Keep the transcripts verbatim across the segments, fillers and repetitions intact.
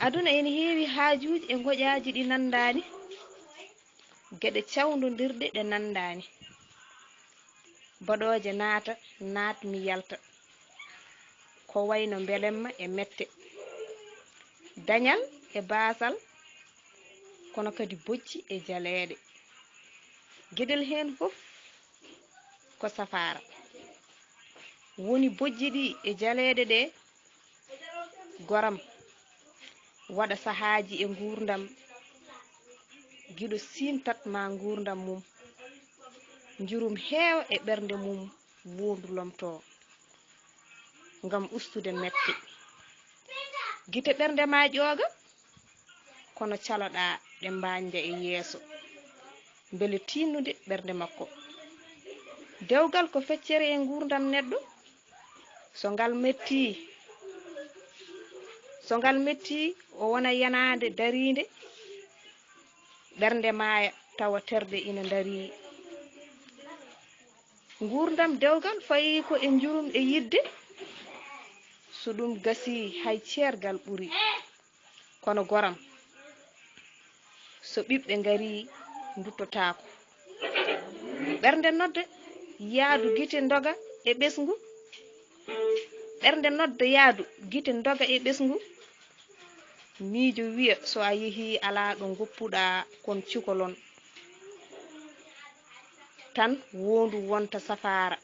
Aduna ene heewi haajuuji e ngoƴaaji ɗi nanndaani, geɗe cawndondirɗe ɗe nanndaani. Baɗooje naata, naat mi yalta, ko wayno mbelemma e mette, dañal e baasal, kono kadi bojji e jaleeɗe. Geɗel heen fof ko safaara. Woni bojji ɗi e jaleeɗe ɗe, goram, waɗa sahaaji e nguurndam, giɗo siimtat ma nguurndam mum, njurum heewa e ɓernde mum, woondu lomtoo, ngam ustude mette. Gite ɓernde ma ƴooga, kono caloɗaa ɗe mbañda e yeeso, mbele tiinnude ɓernde makko. Dewgal ko feccere e nguurndam neɗɗo. So ngal metti, so ngal metti, o wona yanaande dariinde, ɓernde maaya tawa terɗe ina ndarii. Nguurndam dewgal fayii ko e njurum e yiɗde, so ɗum gasii hay ceergal ɓuri. Kono goram, so ɓiɓɓe ngarii nduttotaako. Ɓernde nodda yaadu gite ndoga e ɓesngu. Ɓernde nodda yaadu gite ndoga e ɓesngu. Miijo wiya so a yehii alaa ɗo ngoppuɗaa kon cukalon. Tan woondu wonta safaara.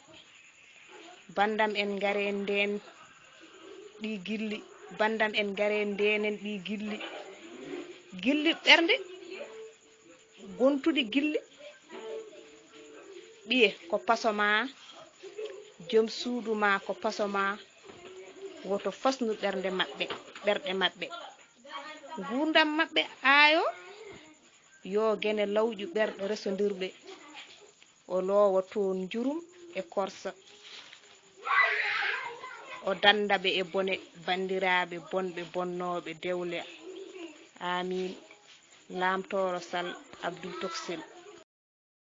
Banndam en ngaree ndeen ɗi gilli, banndam en ngaree ndeenen ɗi gilli. Gilli ɓernde, gontuɗi gilli. Ɓiye ko paso ma, joom suudu ma ko paso ma, woto fasnu ɓernde maɓɓe, ɓerɗe maɓɓe. Nguurndam maɓɓe aayo, yo gene lawƴu ɓerɗe resondirɓe. O loowa toon njurum e korsa. O dannda ɓe e bone banndiraaɓe bonɓe bonnooɓe dewle. Aamiin. Laamtooro Sal Abdul Toksel.